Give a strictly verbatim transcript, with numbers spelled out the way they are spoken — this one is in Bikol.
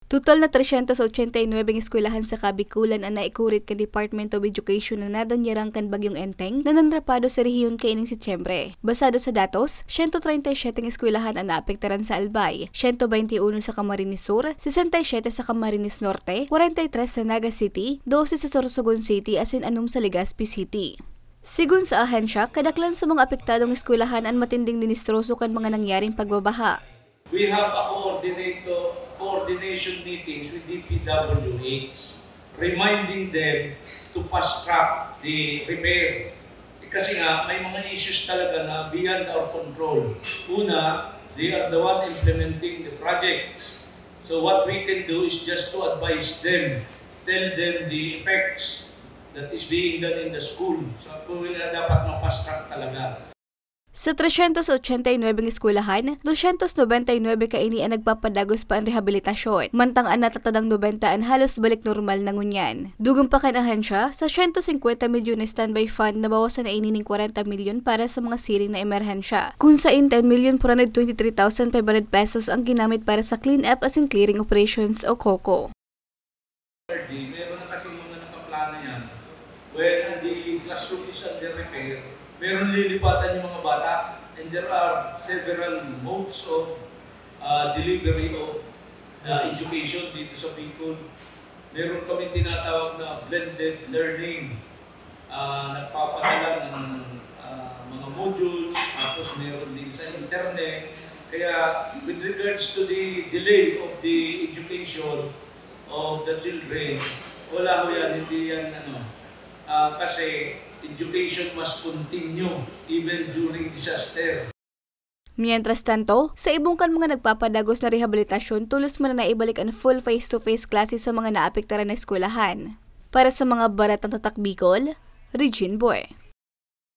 Total na tresyentos ochenta y nuebe eskwelahan sa Kabikulan an naikurit kan Department of Education na nadanyarang kan Bagyong Enteng na nanrapado sa rehiyon kaining Setyembre. Basado sa datos, siyento treinta y siyete eskwelahan an naapektaran sa Albay, siyento baynte uno sa Camarines Sur, sesenta y siyete sa Camarines Norte, kwarenta y tres sa Naga City, dose sa Sorsogon City asin anom sa Legazpi City. Sigon sa ahensya, kadaklan sa mga apektadong eskwelahan an matinding dinistroso kan mga nangyaring pagbabaha. We have a coordinator, coordination meetings with D P W H, reminding them to fast track the repair. Eh, kasi nga, may mga issues talaga na beyond our control. Una, they are the one implementing the projects. So what we can do is just to advise them, tell them the effects that is being done in the school. So, kaya dapat ma-fast track talaga. Sa tresyentos ochenta y nuebe eskwelahan, dosyentos nobenta y nuebe kaini an nagpapadagos pa an rehabilitasyon, mantang an natatadang nobenta an halos balik normal na ngunyan. Dugang pa kan ahensya, sa siyento singkwenta milyon na standby fund, nabawasan na ini nin kwarenta milyon para sa mga siring na emerhensya, kun sain ten million four hundred twenty-three thousand five hundred pesos ang ginamit para sa clean-up asin clearing operations o COCO. Meron na kasi mga nakaplano yan. When the classroom is under repair, meron lilipatan yung mga bata. And there are several modes of, uh, delivery of, uh, education dito sa Bicol. Meron kami tinatawag na blended learning. Ah, nagpapadala ng, ah, mga modules, tapos meron din sa internet. Kaya, with regards to the delay of the education of the children, wala ho yan, hindi yan, ano, ah, kasi education must continue even during disaster. Mientras tanto, sa ibong kan mga nagpapadagos na rehabilitasyon, tolos man na naibalik an full face-to-face classes sa mga naapektaran na eskwelahan. Para sa mga Baretang Tatak Bicol, Regine Boy.